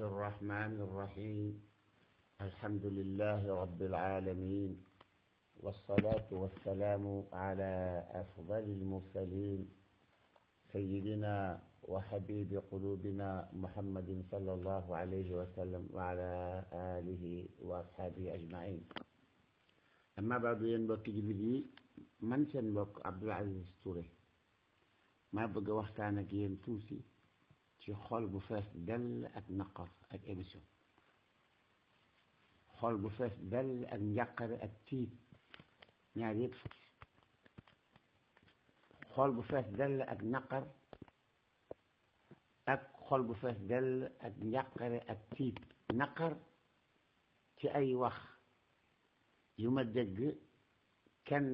الرحمن الرحيم الحمد لله رب العالمين والصلاة والسلام على أفضل المرسلين سيدنا وحبيب قلوبنا محمد صلى الله عليه وسلم وعلى آله وأصحابه أجمعين. أما بعد ينبغي جبلي من سنبك عبد العزيز توري ما بقى وقتانا جين توسي ci xol bu fees dell ak naqar ak émission xol bu fees dell ak njàqare ak tiit ñaar yëpp xol bu fees dell ak naqar ak xol bu fees dell ak njàqare ak tiit naqar ci ay wax yu ma dégg kenn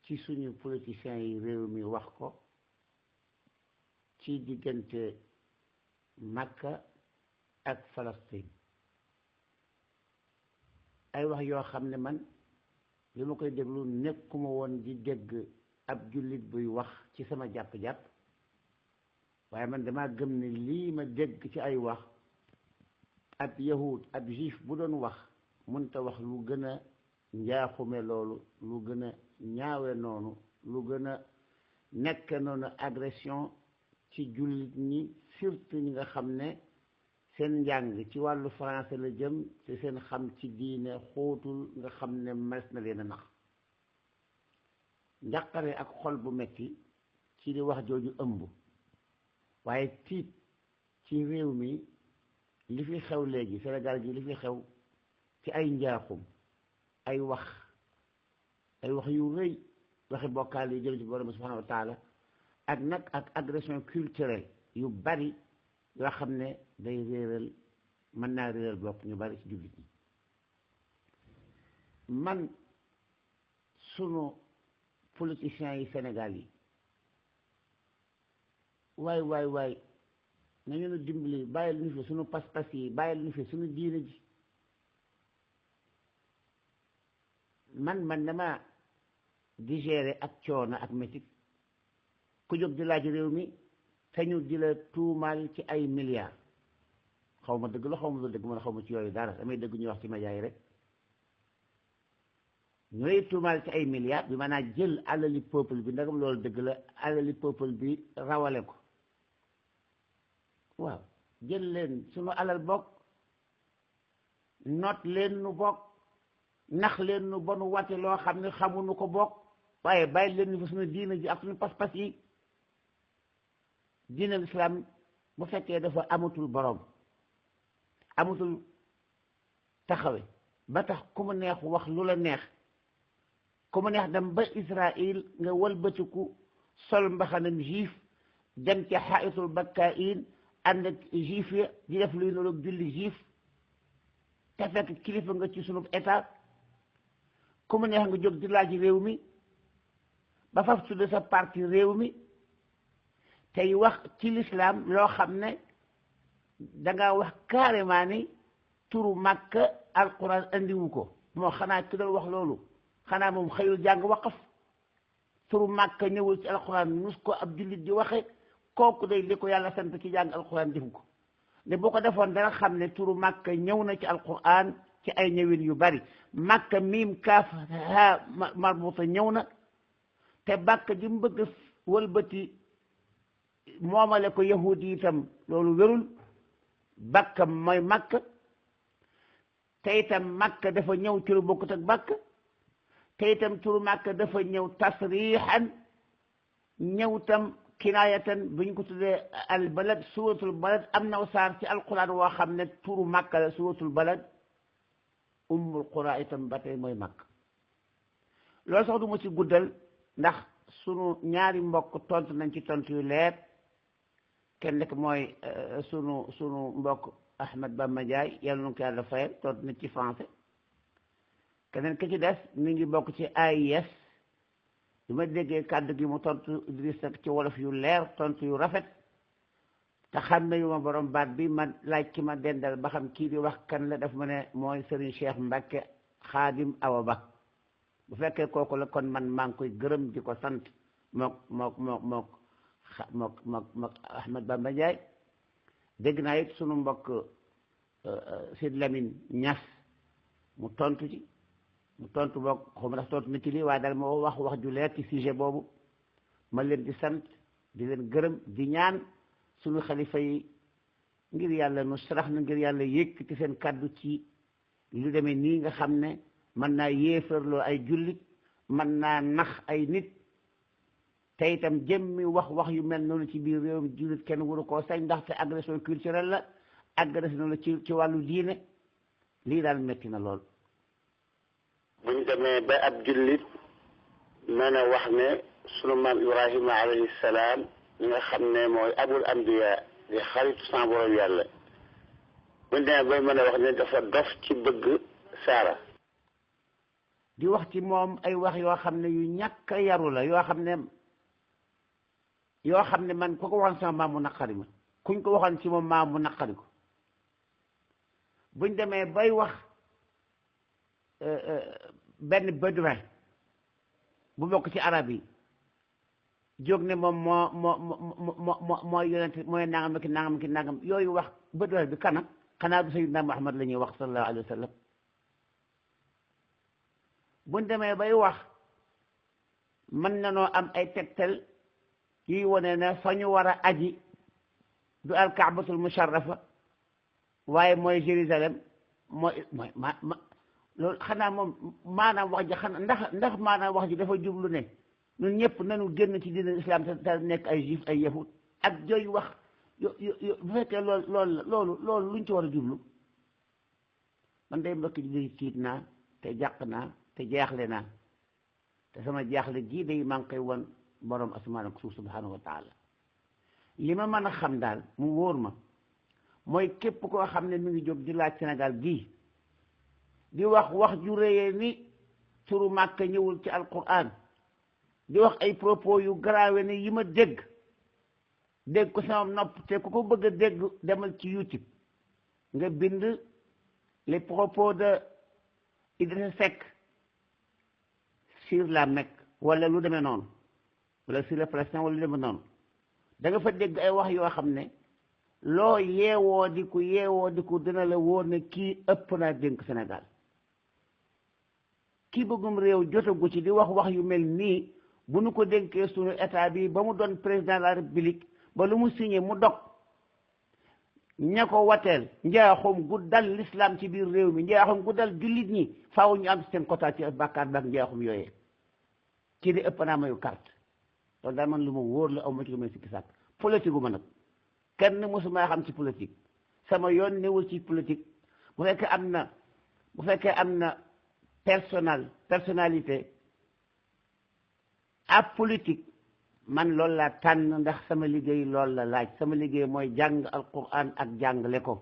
ci suñu politiciens yi réew mi wax ko ci diggante Makka ak Palestine ay wax yoo xam ne man li ma koy déglu nekkuma woon di dégg ab jullit buy wax ci sama jàpp-jàpp waaye man damaa gëm ne lii ma dégg ci ay wax ab yahud ab juif bu doon wax mënta wax lu gën a njaaxume loolu lu gën a ñaawe noonu lu gën a nekk noonu agression ci jullit ñi surtout ñi nga xam ne seen njàng ci wàllu français la jëm te seen xam ci diine xóotul nga xam ne mes na leen a nax njàqare ak xol bu metti ci di wax jooju ëmb waaye tiit ci réew mi li fi xew léegi Sénégal gi li fi xew ci ay njaaxum ay wax yu rëy waxi bokkaal yi jëm ci borom subhanahu wa taala ak nag ak agression culturelle yu bari yoo xam ne day réeral mën naa réeral bokk ñu bari ci jullit ñi man sunu politiciens yi Sénégal yi waay nañu nu dimbali bàyyil ñu fi sunu pas-pas yi bàyyil ñu fi sunu diine ji man dama digérer ak coono ak métit ku jóg di laaj réew mi te ñu di la tuumaal ci ay milliards xaw ma dëgg la xaw ma dëgg man xaw ma ci yooyu dara damay dëgg ñuy wax ci média yi rek ñu lay tuumaal ci ay milliards bi maanaam jël alali peuple bi ndagam loolu dëgg la alali peuple bi rawale ko waaw jël leen sunu alal bokk noot leen nu bokk nax leen nu ba nu wate loo xam ne xamuñu ko bokk waaye bàyyi leen nu fa sunu diina ji ak sunu pas-pas yi diinal islam bu fekkee dafa amatul borom amatul taxawe ba tax ku mu neex wax lu la neex ku mu neex dem ba Israël nga wëlbatiku sol mbaxanam juif dem ca xaitul bakkain ànd ak juif ya di def luy nolog julli juif te fekk kilifa nga ci sunu état ku mu neex nga jóg di laaj réew mi ba faf tudde sa parti réew mi tey wax ci lislaam loo xam ne danga wax carrément ni turu Makka alquran andiwu ko moo xanaa ki doon wax loolu xanaa moom xëyul jàng waqaf turu Makka ñëwul ci alquran nus ko ab jullit di waxe kooku day li ko yàlla sant ci jàng alquran defu ko ne boo ko defoon dana xam ne turu Makka ñëw na ci alquran ci ay ñëwin yu bari Makka miim kaaf ha marbuta ñëw na te Makka ji mu bëgg wëlbati moomale ko yahudi itam loolu wérul Bakka mooy Makka te itam Makka dafa ñëw ci lu bokkut ak Bakka te itam turu Makka dafa ñëw tasrixan ñëw tam kinaayatan bu ñu ko tuddee al balad suratul balad am na saar ci alquran woo xam ne turu Makka la suratul balad ummul qura itam ba tey mooy Makka loolu sax du ma ci guddal ndax sunu ñaari mbokk tontu nañ ci tontu yu leer kenn nekk mooy sunu mbokk Ahmed Bamba Ndiaye yàlla na ko yàlla fayal tontu na ci français keneen ki ci des mi ngi bokk ci AIS bi ma déggee kàddu gi mu tontu Idriss Seck ci wolof yu leer tontu yu rafet te xam ne yu ma borom baat bi ma laaj ki ma dendal ba xam kii di wax kan la daf ma ne mooy Serigne Cheikh Mbacke Khadim Awa Ba bu fekkee kooku la kon man maa ngi koy gërëm di ko sant mook Ahmed Bamba Ndiaye dégg naa it sunu mbokk Sid Lamine Niass mu tontu ci mu tontu boog xaw ma ndax tontu na ci lii waaye daal moo wax ju leer ci sujet boobu ma leen di sant di leen gërëm di ñaan suñu xalifa yi ngir yàlla nu sarax na ngir yàlla yëkkati seen kàddu ci lu demee nii nga xam ne mën naa yéefarloo ay jullit mën naa nax ay nit te itam jëmmi wax yu mel noonu ci biir réew mi jullit kenn waru koo sañ ndaxte agression culturelle la agression la ci wàllu diine lii daal metti na lool. buñ demee ba ab jullit mën a wax ne sunu maam Ibrahima alayhi salaam ñi nga xam ne mooy abul anbiya di xaritu sa borom yàlla buñ demee ba mën a wax ne dafa dof ci bëgg Saara. di wax ci moom ay wax yoo xam ne yu ñàkk a yaru la yoo xam ne man ku ko waxoon sama maam mu naqari ma kuñ ko waxoon ci moom maam mu naqari ko buñ demee bay wax benn bédouin bu bokk ci arab yi jóg ne moom moo yonent mooy nangam ki nangam yooyu wax bédouin bi kana xanaa du sayyidina Muhammad la ñuy wax sallallahu alayhi wa sallam buñ demee bay wax mën na noo am ay tegtal yi wane ne fa ñu war a aji du alkaabatul musharrafa waaye mooy Jérusalem mooy loolu xanaa moom maanaam wax ji xanaa ndax maanaam wax ji dafa jublu ne ñun ñëpp nañu génn ci diine islam te nekk ay juif ay yahud ak jooyu wax bu fekkee loolu luñ ci war a jublu man day mbokk ji tiit naa te jàq naa te jeexle naa te sama jaaxle gii day maa ngi koy won borom asamaan ak suuf subhanahu wa taala li ma mën a xam daal mu wóor ma mooy képp koo xam ne mi ngi jóg di laaj Sénégal gii di wax ju réyee ni turu Màkka ñëwul ci alquran di wax ay propos yu grave ni yi ma dégg ko sama nopp te ku ko bëgg a dégg demal ci YouTube nga bind les propos de Idrissa Seck sur la Mecque wala lu demee noonu wala sur la Palestine wala lu demee noonu da nga fa dégg ay wax yoo xam ne loo yeewoo di ko dina la wóor ne kii ëpp naa dénk Sénégal kii bëggum réew jotagu ci di wax yu mel nii bu nu ko dénkee suñu état bi ba mu doon président de la république ba lu mu signé mu dog ña ko wateel njaaxum gu dal l'islam ci biir réew mi njaaxum gu dal jullit ñi faaw ñu am seen quota ci bàkkaar baak njaaxum yooyee kii di ëpp naa mayu carte loolu daal man lu ma wóor la aw ma ci lu may sikki sàkk politique gu ma nag kenn mosuma xam ci politique sama yoon newul ci politique bu fekkee am na personnalité ab politique man loolu laa tànn ndax sama liggéey loolu la laaj sama liggéey mooy jàng alquran ak jàngale ko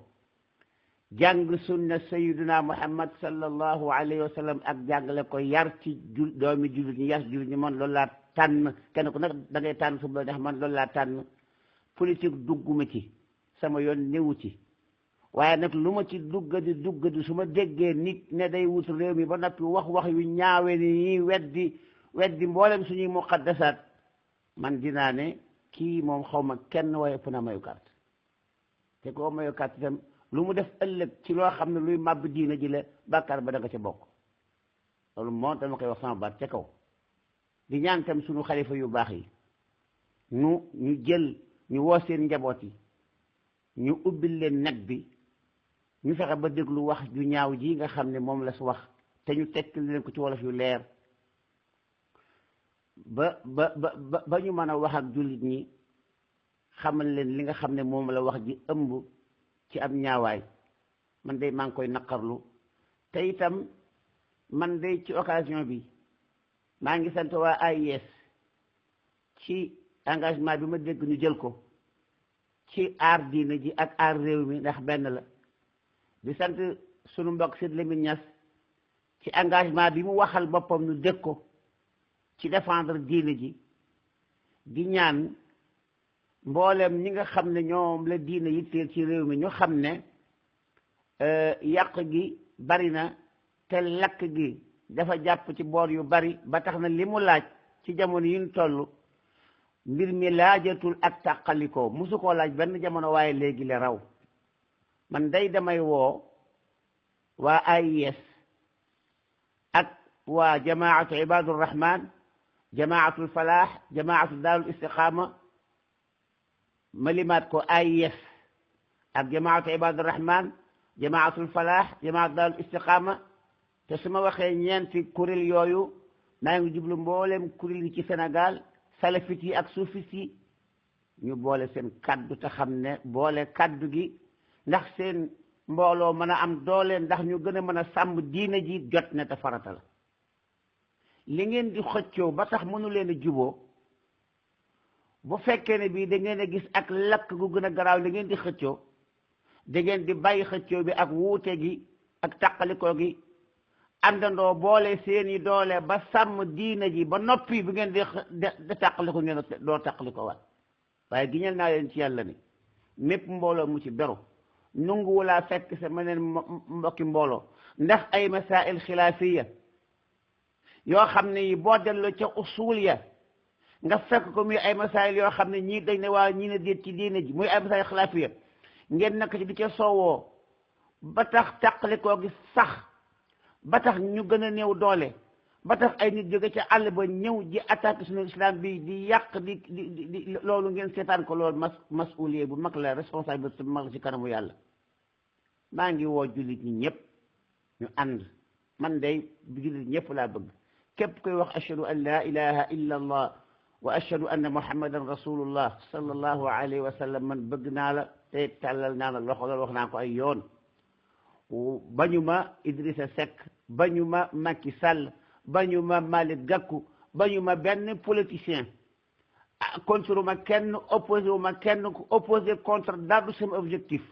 jàng sunna sayyiduna Muhammad sallallahu alayhi wa sallam ak jàngale ko yar ci doomi jullit ñi yar ci jullit ñi man loolu laa tànn kenn ku nag da ngay tànn su la neex man loolu laa tànn politique dugguma ci sama yoon newu ci waaye nag lu ma ci duggadi su ma déggee nit ne day wut réew mi ba noppi wax yu ñaawe ni ñi weddi mboolem suñuy muqaddasaat man dinaa ne kii moom xaw ma kenn waaye ëpp na mayu carte te koo mayu carte itam lu mu def ëllëg ci loo xam ne luy màbb diina ji la bàkkaar ba da nga ca bokk loolu moo dama koy wax sama baat ca kaw di ñaan tam suñu xalifa yu baax yi ñu woo seen njaboot yi ñu ubbil leen net bi ñu fexe ba déglu wax ju ñaaw ji nga xam ne moom la su wax te ñu tekkil leen ko ci wolof yu leer ba ñu mën a wax ak jullit ñi xamal leen li nga xam ne moom la wax ji ëmb ci ab ñaawaay man day maa ngi koy naqarlu te itam man day ci occasion bi maa ngi sant waa AIS ci engagement bi ma dégg ñu jël ko ci aar diine ji ak aar réew mi ndax benn la di sant sunu mbokk Sidy Lamine Niass ci engagement bi mu waxal boppam ñu dégg ko ci défendre diine ji di ñaan mboolem ñi nga xam ne ñoom la diine yitteel ci réew mi ñu xam ne yàq gi bari na te lakk gi dafa jàpp ci boor yu bari ba tax na li mu laaj ci jamono yi ñu toll mbir mi laajatul ak tàqalikoo musu koo laaj benn jamono waaye léegi la raw man day damay woo waa AIS ak waa jamaatu ibadur rahman jamaatul falaax jamaatu daarul istiqaama malimaat ko AIS ak jamaatu ibadur rahman jamaatul falaax jamaatu daarul istiqaama te su ma waxee ñeenti kuréel yooyu naa ngi jublu mboolem kuréel yi ci Sénégal salafit yi ak suufis yi ñu boole seen kaddu te xam ne boole kaddu gi ndax seen mbooloo mën a am doole ndax ñu gën a mën a sàmm diine ji jot na te farata la li ngeen di xëccoo ba tax mënu leen a juboo bu fekkee ne bii da ngeen a gis ak lakk gu gën a garaaw li ngeen di xëccoo da ngeen di bàyyi xëccoo bi ak wuute gi ak tàqalikoo gi àndandoo boole seeni doole ba sàmm diine ji ba noppi bu ngeen di tàqaliko ngeen doo tàqaliko waat waaye giñal naa leen ci yàlla ni mépp mbooloo mu ci beru nungu wala fekk sa meneen mbokki mbooloo ndax ay masail xilaafiya yoo xam ne yi boo delloo ca usul ya nga fekk ko muy ay masail yoo xam ne ñii dañ ne waa ñii ne déet ci diine ji muy ay masail xilaafiya ngeen nak ci di ca soowoo ba tax tàqalikoo gi sax ba tax ñu gën a néew doole ba tax ay nit jóge ca àll ba ñëw ji attaque suñu islam bi di yàq di loolu ngeen seetaan ko loolu masuliye bu mag la responsabilité bu mag la ci kanamu yàlla maa ngi woo jullit ñi ñëpp ñu ànd man day jullit ñëpp laa bëgg képp koy wax ashhadu an la ilaha illa allah wa ashhadu anna muhammadan rasulullah sallallahu alayhi wa sallam man bëgg naa la te tàllal naa la loxo loolu wax naa ko ay yoon bañu ma Idrissa Seck bañu ma Macky Sall bañu ma Malick Gakou bañu ma benn politicien contre ma kenn opposé wu ma kenn opposé contre dara sama objectif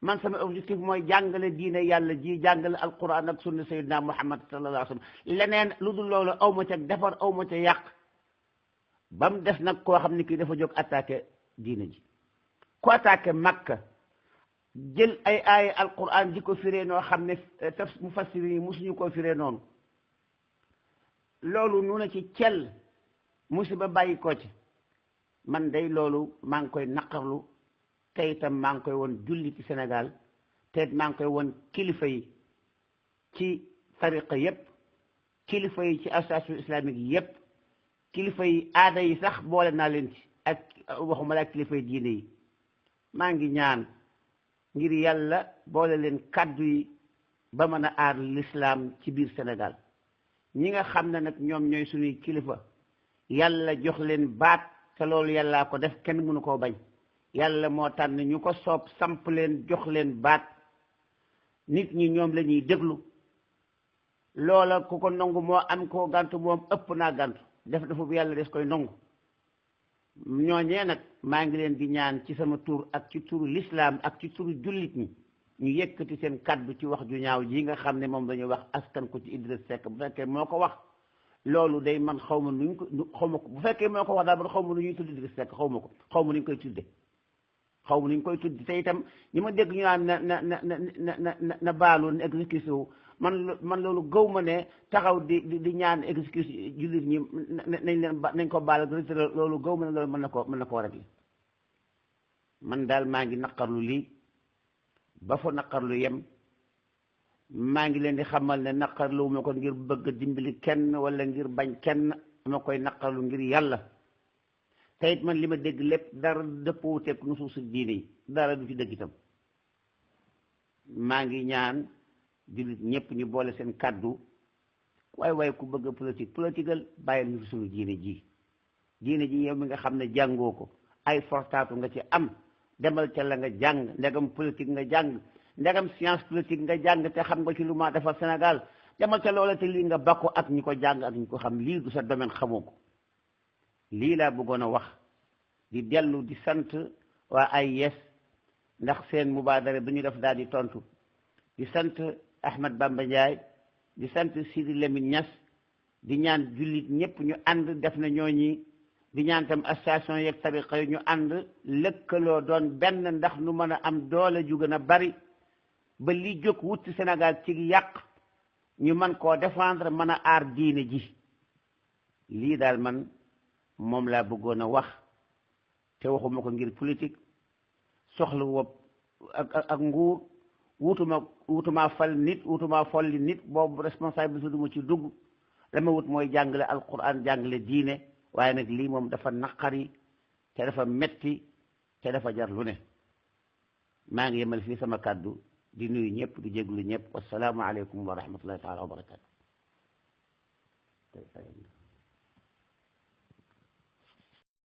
man sama objectif mooy jàngale diine yàlla ji jàngale alquran ak sunna sayyidina Muhammad sallallahu alayhi wa sallam leneen lu dul loolu aw ma ca defar aw ma ca yàq ba mu des nag koo xam ne kii dafa jóg attaqué diine ji ku attaqué Makka jël ay aaya alquran di ko firee noo xam ne mufassir yi musuñu koo firee noonu loolu nu na ci cell musiba bàyyi ko ci man day loolu maa ngi koy naqarlu te itam maa ngi koy woon julli ci Sénégal te maa ngi koy woon kilifa yi ci tariqa yépp kilifa yi ci association islamique yi yépp kilifa yi aada yi sax boole naa leen ci ak waxuma la kilifa yi diine yi maa ngi ñaan ngir yàlla boole leen kaddu yi ba mën a aar l'islam ci biir Sénégal ñi nga xam ne nag ñoom ñooy suñuy kilifa yàlla jox leen baat te loolu yàllaa ko def kenn mënu koo bañ yàlla moo tànn ñu ko soob samp leen jox leen baat nit ñi ñoom la ñuy déglu loola ku ko nangu moo am koo gàntu moom ëpp naa gàntu def dafa bu yàlla des koy nangu ñooñee nag maa ngi leen di ñaan ci sama tur ak ci turu l'islam ak ci turu jullit ñi ñu yëkkati seen kaddu ci wax ju ñaaw ji nga xam ne moom dañuy wax askan ko ci Idriss Seck bu fekkee moo ko wax loolu day man xaw ma nuñ ko xaw ma ko bu fekkee moo ko wax daal man xaw ma nu ñuy tudd Idriss Seck xaw ma ko xaw ma nuñ koy tudde xaw ma nuñ koy tudde te itam ñi ma dégg ñu naan na baalu na excuse wu man loolu gëw ma ne taxaw di ñaan excuse jullit ñi nañ leen nañ ko baal loolu gëw ma ne loolu mën na koo rek man daal maa ngi naqarlu lii ba fa naqarlu yem maa ngi leen di xamal ne naqarlu ma ko ngir bëgg dimbali kenn wala ngir bañ kenn ma koy naqarlu ngir yàlla te it man li ma dégg lépp dara dëppoo teg nusuusu diine yi dara du ci dëgg itam maa ngi ñaan jullit ñëpp ñu boole seen kaddu waaye ku bëgg politiqueal bàyyil ñu fi suñu diine ji yow mi nga xam ne jàngoo ko ay fortaatu nga ci am demal ca la nga jàng ndegam politique nga jàng ndegam science politique nga jàng te xam nga ci lu ma defar Sénégal demal ca loola te lii nga bakko ak ñi ko jàng ak ñi ko xam lii du sa domaine xamoo ko lii laa bëggoon a wax di dellu di sant waa AIS ndax seen mubaadara bi ñu def daal di tontu di sant Ahmed Bamba Ndiaye di sant Sidi Lamine Niass di ñaan jullit ñëpp ñu ànd def na ñooñi di ñaan tam association yeeg tariqa yi ñu ànd lëkkaloo doon benn ndax nu mën a am doole ju gën a bari ba li jóg wuti Sénégal ci yàq ñu mën koo défendre mën a aar diine ji lii daal man moom laa bëggoon a wax te waxuma ko ngir politique soxla wopp ak nguur wutuma fal nit wutuma folli nit boobu responsabilité du ma ci dugg la ma wut mooy jàngale alquran jàngale diine waaye nag lii moom dafa naqari te dafa metti te dafa jar lu ne maa ngi yemal fii sama kàddu di nuyu ñëpp di jéglu ñëpp wasalaamu aleykum wa rahmatullahi taala wa barakatu